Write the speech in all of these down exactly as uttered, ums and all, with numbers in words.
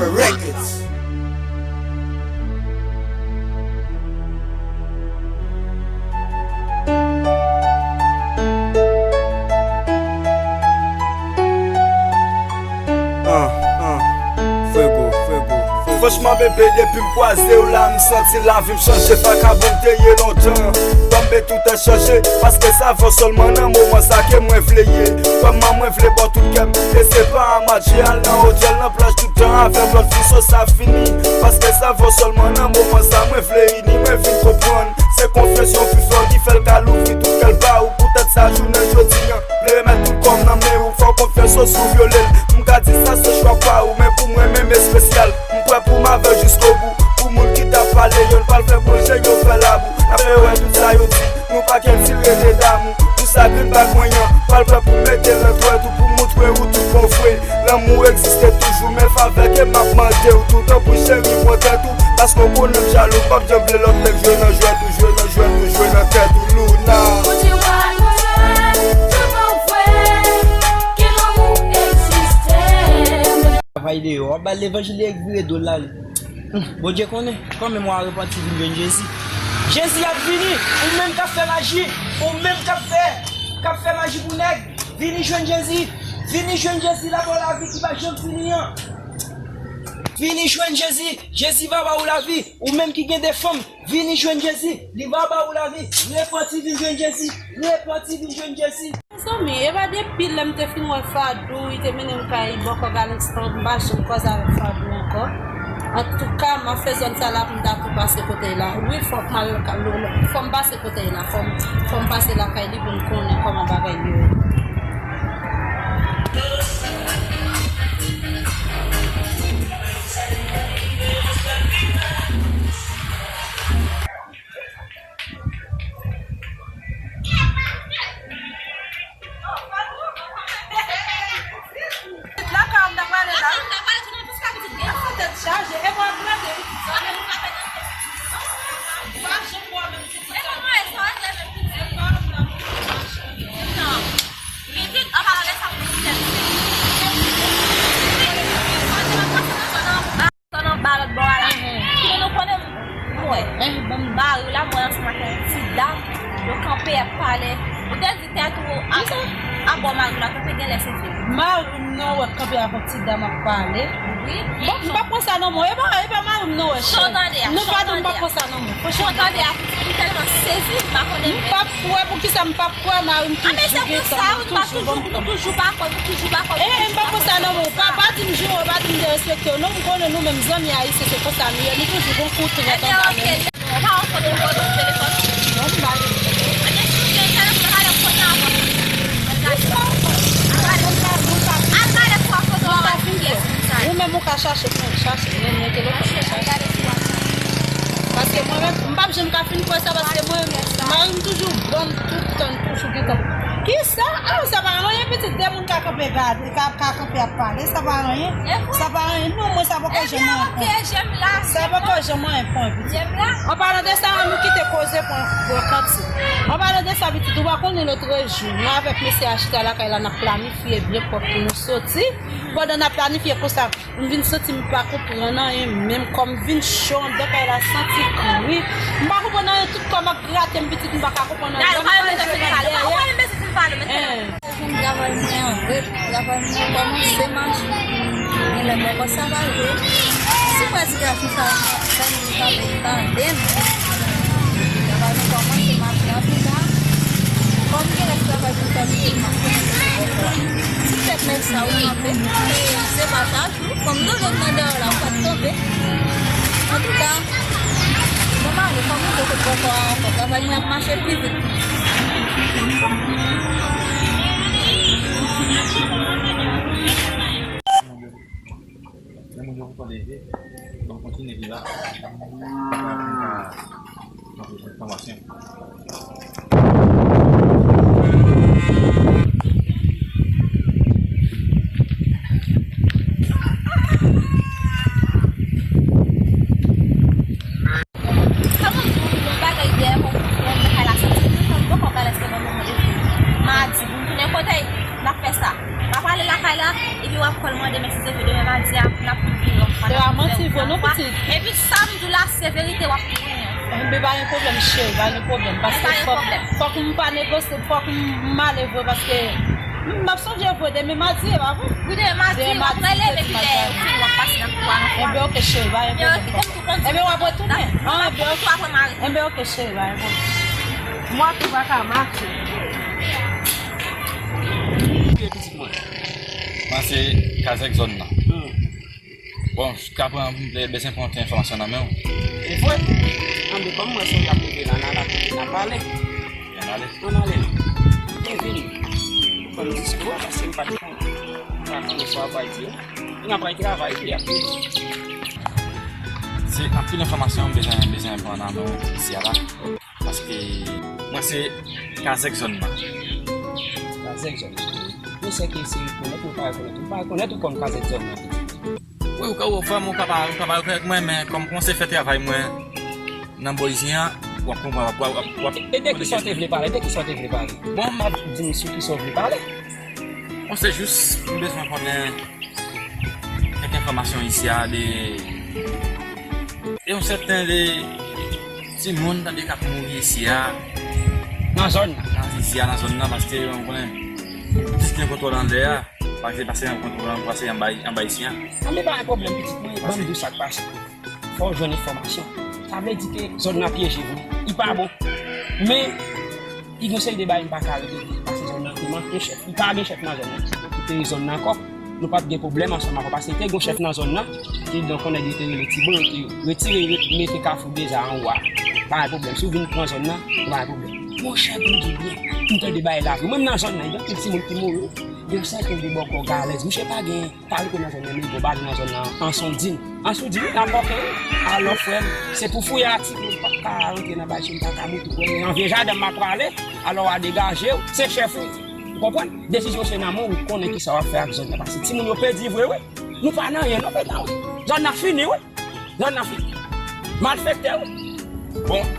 Records. Ah, ah. Fuego, fuego, fuego. Franchman, bebe, depi m kwaze w la, m santi lavi m chanje. Vakabon m te ye lontan, ban m be tout chanje, paske se avè w sèlman nan moman sa ke mwen vle ye. Kwè m, mwen vle ba w tout kè m, e se pa a match, al nan otèl, nan plaj, tout tan avèk lòt fi, so sa fini. Paske se avè w sèlman nan moman sa mwen vle ini, mwen vin konprann. Se konfyans yon fi fè w ki fè l ka louvri tout kè l ba ou. Poutèt sa, jounen jodi an, vle remèt tout kò m nan men ou. Fè w konfyans, o si w vyole l. M ka di sa se chwa pa ou, men pou mwen menm espesyal. M prè pou m avè w jiskobou. Pou moun ki t ap pale, yo n pral fè manje, yo fè labou. N ap fè wè tout sa yo di, nou pa kè ti rete damou. Pou sa grenn bag mwen an, pral prè pou mete l nan twèt ou, pou montre ou tout bon vre. Lanmou egziste toujou, men favè ke m ap mande w, toutan pou cheri pran tèt ou. Paske w konnen m jalou, m p ap janm vle lòt nèg jwe nan jwèt ou, jwe nan jwèt ou, jwe nan tèt ou, Luna. Bondye wè nou jwenn, tout bon vre, ke lanmou egziste. Travay deyò, w ap ba l levanjil, li vire do l l ale. Bondye konnen, kanmenm w a repanti vin jwenn Jezi. Jezi ap vini, ou menm k ap fè maji, ou menm k ap fè, k ap fè maji pou nèg, vini jwenn Jezi, vini jwenn Jezi, l a ba w lavi ki pa janm fini an. Vini jwenn Jezi, Jezi va ba ou lavi, ou menm ki gen de fanm, vini jwenn Jezi, li va ba ou lavi, repanti vin jwenn Jezi, repanti vin jwenn Jezi. Mezanmi, e pa depi lè m te fin wè Fadou, li te mennen m kay bòkò Galanstan, m pa janm kòze avèk Fadou ankò. Antouka, m ap fè zòn sa la pou m ta tou pase kote la. Wi, fòk m al, fò m pase kote la, fò m, fò m pase lakay li pou m konnen kòman bagay yo ye. Sò nan ba lòt bò a la. Sinon nou konnen m wè. Ban m bare la, mwen ansanm ak yon ti dam, yo kanpe, y ap pale. Ou te di tèt ou a, a bò mari w la, kanpe genlè se vre. Mari m nan wè kanpe ak yon ti dam ap pale. Wi. Bon, m pa pran sa nan men w. E pa, e pa mari m nan wè, chè. Nou pa di m pa pran sa nan men w. Franchman, tande a, m tèlman sezi, m pa konnen. M p ap kwè, poukisa m p ap kwè mari m toujou gentan, toujou ban m kòb. Toujou pa kwè, nou toujou pa kwè. E, e, m pa konsa non, men w pa, pa di m joure, pa di m derespekte w non, m konnen nou menm zanmi ayisyen se konsa nou ye, nou toujou gon kou trèt anba men nou. Ou pa wè foto m pote sou telefòn ou? Non, m pa gen foto. Ebyen, si w gen telefòn, ale kounye a avan. Al gade. Al gade twa foto anba kiyès moun sa ye. Ou menm ou ka chache pou w chache, men mete telefòn mwen chache. Paske mwen menm, m p ap janm ka fin kwè sa, paske mwen, mari m toujou ban m tout tan, toujou gentan. Kisa? Ah, sa pa anyen, pitit, de moun ka kanpe gade, ka, ka kanpe ap pale, sa pa anyen. Sa pa anyen, non, mwen sa poko janm anyen pou mwen. Sa poko janm anyen pou mwen, pitit. An palan de sa, nou kite koze pou, pou kanti. An palan de sa, pitit, ou pa konnen lòt jou, mwen avèk mesye a chita lakay la, n ap planifye byen pwòp pou nou soti. Pandan n ap planifye konsa, m vin santi m pa konprann anyen, menm kò m vin cho anndan kay la, santi kri. M pa konprann anyen, tout kò m ap grate m, pitit, m pa ka konprann anyen. Ban m manje nan dèyè. Travay mwen an vre, travay mwen an kòmanse mache. Genlè m poko sa va jwe. Si m wè ti gason sa, sa li pa vle tande m. Travay mwen kòmanse mache antouka. Kòm genlè travay pou fè pitit, m ap fè ti tèt nèg sa ou kanpe. Se pa chak jou. Fò m dodo nan dèyè w la, ou pa t tonbe. Antouka, bon mari, fò m rive kot bòkò a ankò. Travay mwen ap mache pi vit. Lè moun yo kontan leve, bon, kontinye viv la. Sa, sa, sa, sa, sa, sa, sa, sa, sa, sa, Sa mwen di w, yon bagay dèyè kò, yon bagay la soti, nou konn poko bagay se bon moman de fi. Madi, pou m tounen kote, n ap fè sa. N ap ale lakay la, epi w ap kòl mande, men si se vre demen madi a, n ap tou vin yon Se pa manti vre non, pitit. Epi sa m di w la, se verite, w ap tounen. Enben, pa gen pwoblèm, cheri, pa gen pwoblèm. Paske fòk, fòk m pa negosye, fòk m, m ale vre, paske m ap sonje vre demen madi, e pa vre? Wi, demen madi, w ap rele, epi lè w fin, w ap pase nan kou a. Enben, oke, cheri, pa gen pwoblèm. Enben, w ap retounen. Enben, oke. Enben, oke, cheri, pa gen pwoblèm. Mwen tou pa ka mache. Ki pitit mwen? Mwen se kazèk zòn nan. Bon, jiska prezan, m te bezwen pran ti enfòmasyon nan men w. E vre? Anben, kòm mwen sonje ap leve la, n al ap, n ap pale. Ann ale. Ann ale non. Kevin, fò m dispo a, paske m pa t konn, m pa konn sa w ap pral di yo. N ap pral travay epi ap vini. Se anpil enfòmasyon m bezwen, bezwen pran nan men w isi a la. Paske mwen se kazèk zòn nan. Kazèk zòn nan. Mwen sèke se rekonèt ou pa rekonèt ou. Pa rekonèt ou kòm kazèk zòn nan. Wi, ou ka, ou, frè m, ou ka pa, ou ka pa rekonèt mwen, men kòm m kòmanse fè travay mwen nan bò isit an, w ap konprann, w ap, w ap, w ap. E de kisa w te vle pale? De kisa w te vle pale? Bon, m ap di m sou kisa w vle pale. Bon, se jis, m bezwen konnen kèk enfòmasyon isi a de, de yon sèten de timoun, tande, k ap mouri isi a. Nan zòn nan? Nan isi a, nan zòn nan, paske, w konnen, piske gen kontwòl anlè a, paske, paske gen kontwòl, paske anba, anba isi a. Anben, pa gen pwoblèm, pitit mwen, ban m di w sa k pase. Fò w jwenn enfòmasyon. Sa vle di ke zòn nan pyeje vre. Li pa bon. Men, li gen yon seri de bagay m pa ka regle. Paske zòn nan te manke chèf. Li pa gen chèf nan zòn nan. Li te zòn nan ankò. Nou p ap gen pwoblèm ansanm avè w. Paske te gen yon chèf nan zòn nan. Ki donk, yon nèg yo te rele Tibo, yo te retire, yo mete Kafou Deza anwo a. Pa gen pwoblèm. Si w vin pran zòn nan, pa gen pwoblèm. Monchè, pou m di w byen, m tande bagay la vre. Mwen, m nan zòn nan, gen anpil timoun ki mouri. Gen sèten de bòkò galèz. Misye pa gen Talè nan zòn nan, men gon baz nan zòn nan, Ansoudin. Ansoudin, wi, nan Pòkè, wi. Alò, frè m, se pou fouye atik, mwen pa ka rantre nan baz, mwen pa ka moute, frè m. Nan vye jaden m ap prale, alò, w a degaje w, se chèf ou. Ou konprann? Desizyon se nan men w, ou konnen kisa w ap fè ak zòn nan. Paske timoun yo pèdi vre, wi. Nou pa nan anyen, non, petan, wi. Zòn nan fini, wi. Zòn nan fini. Malfektè, wi. Bon.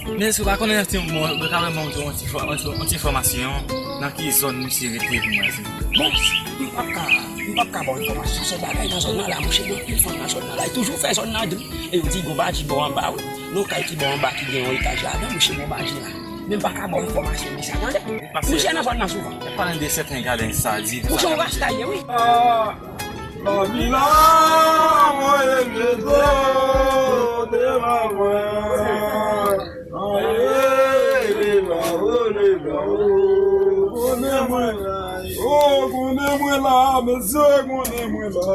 Men èske w pa konnen yon ti, bon, ou ka ban mwen yon ti, yon ti, yon ti enfòmasyon nan ki zòn misye rete pou mwen, silvouplè? Bon, m p ap ka, m p ap ka ba w enfòmasyon sou bagay nan zòn nan la, monchè, gen anpil fanm nan zòn nan la. E toujou fè zòn nan dri. E yo di gon badji bò anba, wi. Nan kay ki bò anba ki gen yon etaj ladan, monchè, gon badji la. Men m pa ka ba w enfòmasyon de sa, tande? Monchè nan zòn nan souvan. Ou pale de sèten gade sa di. Monchè, yon rasta ye, wi. Lavi la, mwen jete w devan mwen. Aye, leva o, leva o. Konnen mwen la, o, konnen mwen la, mesye, konnen mwen la.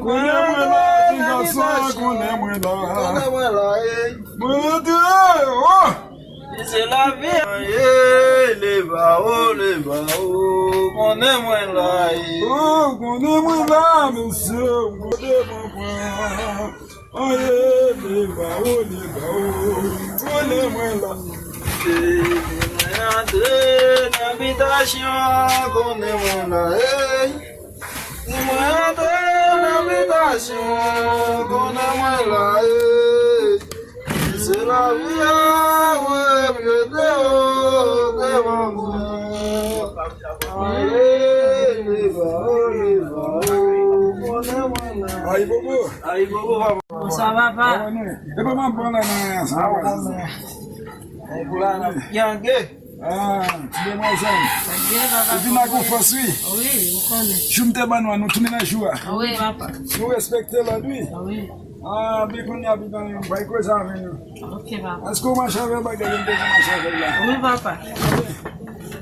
Konnen mwen la, ti gason, konnen mwen la. Konnen mwen la, e. Mwen rete, o. Se lavi. Aye, leva o, leva o, konnen mwen la, e. O, konnen mwen la, mesye, kote mwen pran. Aye, leva o, leva o, konnen mwen la. Se mwen antre nan bitasyon, konnen mwen la, e. Si mwen antre nan bitasyon, konnen mwen la, e. Si se lavi a, mwen jete w devan mwen. Aye, leva o, leva o, konnen mwen la. Ayibobo. Ayibobo, papa. Bonswa, papa. Kòman nou ye? E papa m pran la nan sa. Ayibobo. Yangé. Ah, ti demwazèl. Ou vin ak yon fòs, wi. Wi, ou konnen. Jou m te ban nou an, nou tounen nan jou a. Wi, papa. Nou respekte lòd, wi. Wi. Ah, bi kounye a, bi kounye a, bay koze avè nou. Ok, papa. Èske ou mache avè bagay yo, m bezwen mache avè l la? Wi, papa.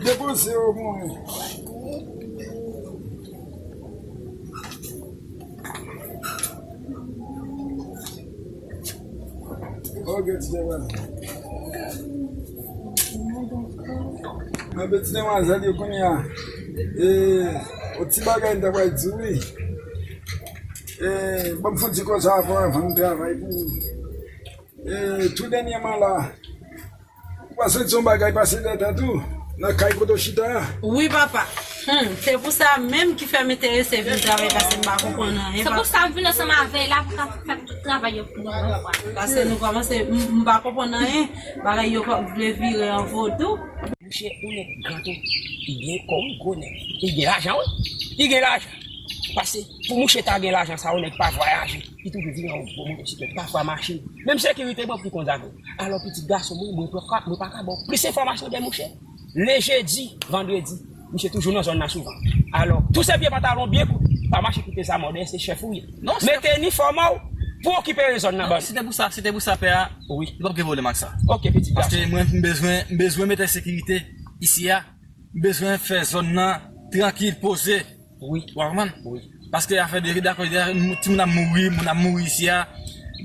Depoze yo, mwen. Ok, ti demwazèl. Mwen, ti demwazèl yo kounye a. E, yon ti bagay m ta pral di w, wi. E, ban m fè yon ti koze avan, avan m travay pou ou. E, tou dènyèman la, ou pa santi yon bagay pase dèyè tèt ou nan kay kote w chita a? Wi, papa. Hmm, se pou sa menm ki fè m enterese vin travay, paske m pa konprann anyen, papa. Se pou sa m vin ansanm avè l la pou ka fè tout travay yo pou nou, papa. Paske nou kòmanse, m, m pa konprann anyen. Bagay yo vle vire an vodou. Monchè, yon nèg gran tou. Li gen kò, wi, gwo nèg. Li gen lajan, wi. Li gen lajan. Paske pou mouche ta gen lajan sa yo, nèg pa vwayaje. Li toujou vin an gwo motosiklèt, pafwa machin. Menm sekirite ban pou konn zam yo. Alò, pitit gason mwen, mwen pa ka, mwen pa ka ba w plis enfòmasyon de mouche. Le jedi, vandredi, misye toujou nan zòn nan souvan. Alò, tou se vye pantalon, byen kout, pa mache kite sa mòde, se chèf ou ye. Non, se Mete inifòm ou pou okipe zòn nan, Non, ban. si te pou sa, si te pou sa, pè a, Wi. nou p ap gen pwoblèm ak sa. Ok, pitit Paske gason. mwen, m bezwen, m bezwen mete sekirite isi a. M bezwen fè zòn nan trankil, poze. Wi. Ou konprann? Wi. Paske afè de dakò, timoun ap mouri, moun ap mouri isi a.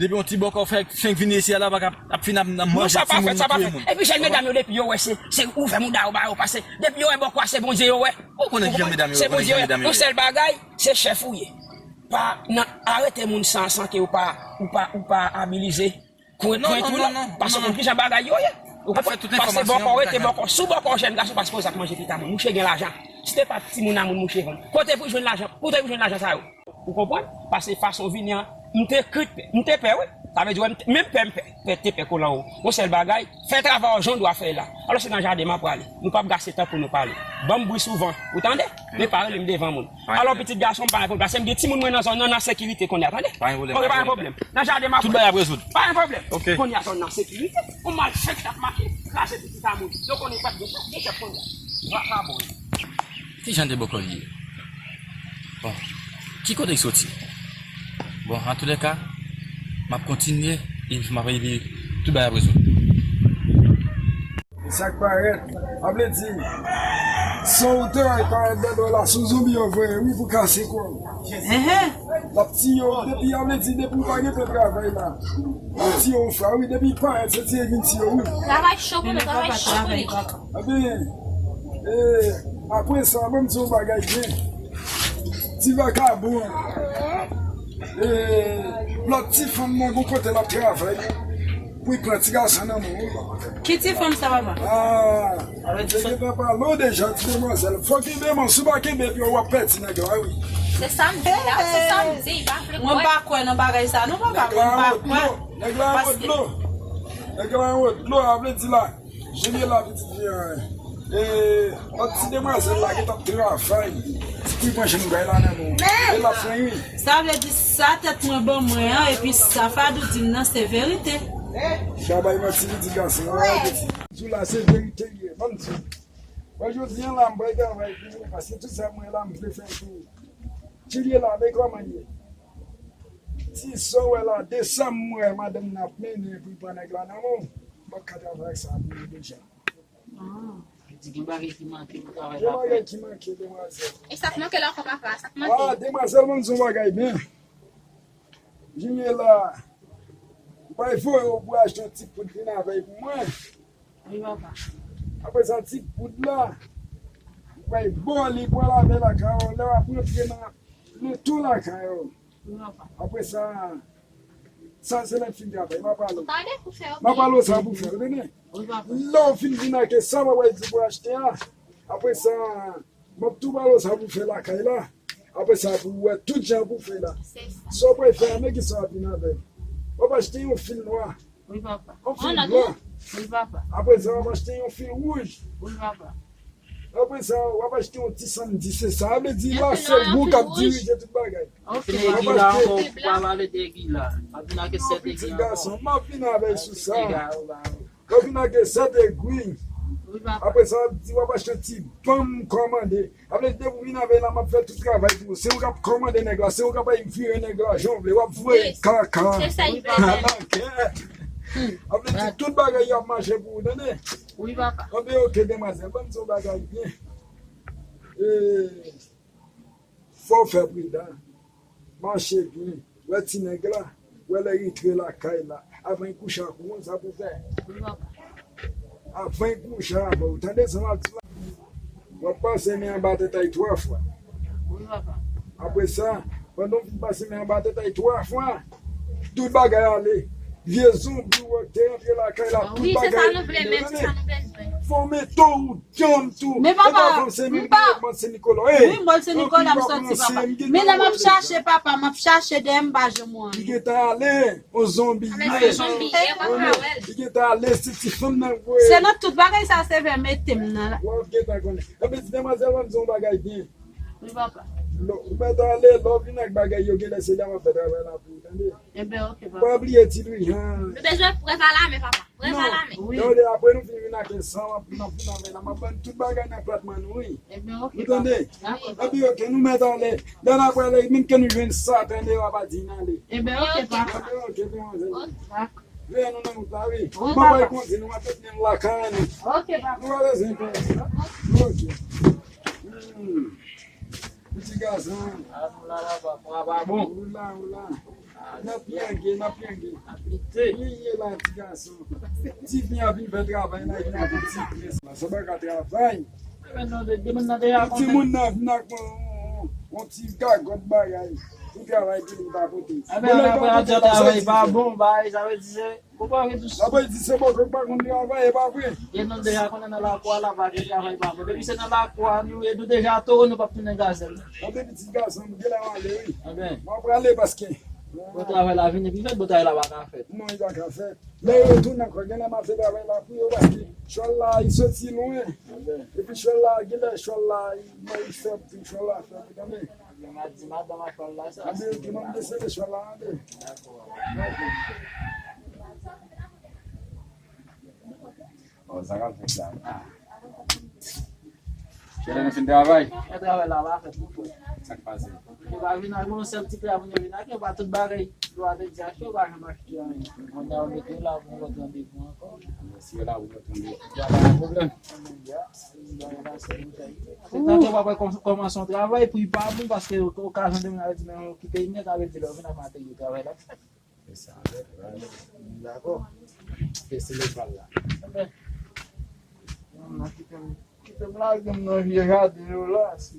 Depi yon ti bòkò fè fenk vini isi a la, pa ka ap fin ap nan Non, manje sa pa timoun, fèt, sa pa touye fèt. moun. Epi jèn medam yo, depi yo wè se, se ouvè mouda yo ba yo pase. Depi yo wè bòkò a, se Bondye yo wè. Ou konnen ki jan medam yo, Se ou konnen ki Bondye jan yo wè. medam yo Yon ye. sèl bagay, se chèf ou ye. Pa nan arete moun san, san ke ou pa, ou pa, ou pa abilize. Kwen, Non, kwen non, tou non, la, non, paske non, konn non. ki jan bagay yo ye. Ou Ap fè konprann? tout Paske enfòmasyon bòkò pou rete gade. bòkò. Sou bòkò jèn gason paske w ap manje pita moun. Mouche gen lajan. Si te pa timoun nan moun mouche vann. Kote pou jwenn lajan? Kote pou jwenn lajan sa yo? Ou konprann? Paske fason vini an, m te krit pè. M te pè, wi. Sa vle di, wè, m te, menm pè m pè. Pè te pè kolan ou. Yon sèl bagay, fè travay ou jan w dwa fè la. Alò se nan jaden m ap prale. Nou p ap gaste tan pou nou pale. Ban m bri souvan. Ou tande? Men pa rele m devan moun. Alò, pitit gason, pa gen pwoblèm. Paske m gen timoun mwen nan zòn nan, nan sekirite kounye a, tande? Pa gen pwoblèm, Ok, pa pa gen gen pwoblèm. pwoblèm. Nan jaden m ap Tout bagay ap rezoud. Pa gen pwoblèm. Ok. Kounye a zòn nan sekirite. Yon malfektè ap mache, kraze pitit a moun. Yo konnen pa t gen chèf, gen chèf kounye a. Vakabon. Ki jan de bòkò li ye? Bon, ki kote l soti? Bon, antoulèka, m ap kontinye, epi m ap, epi tout bagay ap rezoud. E sa k parèt, a vle di, san ou te wè parèt dèdò la, se yon zonbi yo voye, wi, pou kase kò w. Enhen. L ap tiye w, depi, a vle di, depi w pa gentan travay la, l ap tiye w yon fwa, wi, depi parèt, se tiye vin tiye w, wi. Travay cho pou li, travay cho pou li. Ebyen, e, apre sa, ban m di yon bagay byen. Ti vakabon an. E, lòt ti fanm nan gon kote l ap travay pou l pran ti gason nan men w. Ki ti fanm sa, papa? Ah, Alò, ti fanm. Te gentan pale w deja, ti demwazèl. Fò kenbe, man, si w pa kenbe, epi w ap pèdi nèg la, wi. Se sa m di a, se sa m di, li pa vle Mwen kwè. pa kwè nan bagay sa, non, papa, Nèg la mwen pa an wot dlo, kwè. nèg la an wot Paske dlo. Nèg la an wot dlo, a vle di la. Jimmy la pitit fi an. E, lòt ti demwazèl la ki t ap travay. Ti pou pran jenn gay la nan men w. E l ap fè wi. Sa vle di sa tèt mwen ban mwen an, epi sa Fadou di m nan se verite. Pa bay manti pitit gason an, pitit. Di w la se verite li ye, ban m di w. Bon, jodi an la, m bay travay pou ou, paske tout sa mwen la, m vle fè pou ou. Ti lye la, men kòman l ye? Ti sa w wè la, de sa m wè madanm nan ap mennen pou l pran nèg la nan men w, m p ap ka travay ak sa pou ou deja. Ah. Di gen bagay ki manke pou travay la fèt. Gen bagay ki manke, demwazèl. E sa k manke la ankò, papa? Sa k manke? Ah, demwazèl, ban m di w yon bagay byen. Jimmy la, m pral voye w pou achte yon ti poud vin avè l pou mwen. Wi, papa. Apre sa, ti poud la, m pral ba w li pou w al avè l lakay w. Lè w ap rantre nan, nan tou lakay w. Wi, papa. Apre sa, sa se lè m fin travay. M ap pale w. M ap pale w sa pou fè, w tande? Wi, papa. Lè w fin vin ak sa, m ap di pou achte a. Apre sa, m ap tou pale w sa pou fè lakay la. Apre sa, pou w wè tout jan pou fè la. Se sa. Sa w pral fè a, men ki sa w ap vin avè l. W ap achte yon fil nwa. Wi, papa. Yon fil blan. Wi, papa. Apre sa, w ap achte yon fil wouj. Wi, papa. Apre sa, w ap achte yon ti sanmdi, se sa. Sa vle di la, se ou k ap dirije tout bagay. Ok, papa. Egri la ankò, ou pa pale de egri la. Pa vin ak sèt egri ankò. Pitit gason, m ap vin avè l sou sa. Egri la, ou pa W ap vin ak sèt egwi. Wi, papa. Apre sa, w ap di w ap achte ti banm kòmande. Apre, depi w vin avè l la, m ap fè tout travay pou ou. Se ou k ap kòmande nèg la, se ou k ap vire nèg la jan w vle. W ap voye kaka. Se sa, wi, papa. Apre, di tout bagay y ap mache pou ou, tande? Wi, papa. Anben, oke, demwazèl, ban m di w bagay byen. E, Fò w fè pridan. Mache byen. Wè ti nèg la. Wè lè l rantre lakay la. Avan l kouche ak ou, konn sa pou w fè. Wi, papa. Avan l kouche avè w. Tande sa m ap di w la? W ap pase men anba tèt a l twa fwa. Wi, papa. Apre sa, pandan w fin pase men anba tèt a l twa fwa, tout bagay ale. Vye zonbi w te rantre lakay la, tout bagay ale. Wi, se sa nou vle, mèt, se sa nou bezwen. Fò w mete w djanm tou. Men papa, m pa. Wi, m Mòl Sen Nikola, m sòti, papa. Men lè m ap chache papa, m ap chache dèyè m pa janm wè anyen. Li gentan ale, on zonbi. Li gentan ale, se ti fanm nan voye. Se nan tout bagay sa, se vè mete m nan la. W ap gentan konnen. Epi, ti demwazèl, ban m di w yon bagay byen. Wi, papa. Lè w mèt ale, lè w vin ak bagay yo, genlè se lè w ap fè travay la pou ou, tande? Enben, oke, papa. Pa bliye ti Lwi, han. Nou bezwen prèv a lamen, papa. Prèv a lamen. Wi. Tande, apre nou fin vin ak san, n ap, n ap vin avè la, m ap ban n tout bagay nan plat men nou, wi. Enben, oke, papa. Nou tande? Dakò, papa. Epi, oke, nou mèt ale. Lè n ap prale, menm ke nou jwenn sa, tande, w ap di n ale. Enben, oke, papa. Enben, oke, demanzèl. Oke. Dakò. Veye nou nan wout la, wi. Wi, papa. M ap bay kondwi nou, m ap met nou lakay nou. Oke, papa. Nou pa bezwen pè. Oke. Hmm. Pitit gason. A, nou la, la, papa, pa bon. Ou la, ou la. N ap pyenge, n ap pyenge. Ap lite. Pyenge la, ti gason. Ti fi a vin fè travay la, vin avèk ti pres la. Sa pa ka travay. Enben, non, de, de moun nan deja konnen. Ti moun nan vin ak yon, yon, yon ti gagòt bagay. Pou travay ki li pa pote. Enben, apre a di travay pa bon, bay, sa vle di se Ou pa gen dous. Sa vle di se bòkò k pa konn travay, e pa vre? E nou deja konnen nan lakou a, la pa gen travay pa bon. Depi se nan lakou a, nou, e nou deja towo, nou p ap tounen gazèl. Tande pitit gason m, genlè w ale, wi. Enben. Mwen prale paske. Bon travay la vini pi fèt, bon travay la pa ka fèt. Non, li pa ka fèt. Lè yo tounen ankò, genlè m ap fè travay la pou yo, paske chwal la, li soti lwen. Enben. Epi chwal la, genlè chwal la, li, li fèb tou, chwal la fèb, ou tande? Mwen di madanm a chwal la sa. Anben, ok, mwen deside chwal la, anben. Dakò. Dakò. Bon, sa k ap fèt la? Ah. Chèlè, nou fin travay? Fè travay la, pa fèt, non, frè. Sa k pase? Yo pa vin ak yon sèl ti travay, yo vin ak yo pa tout bagay. Yo pa vin di achte, yo pa janm achte anyen. Mwen ta mete yo la pou yon lòt randevou ankò. Si yo la pou yon lòt randevou. Pa gen pwoblèm. Se tankou w ap wè kòm, kòmanse yon travay, pou li pa bon, paske okazyon de moun ap di, men ou kite li nèt, avè di lè ou vin ap materyo travay la. Se sa, dakò. Kite m, kite m lage m nan vye jaden yo la, si.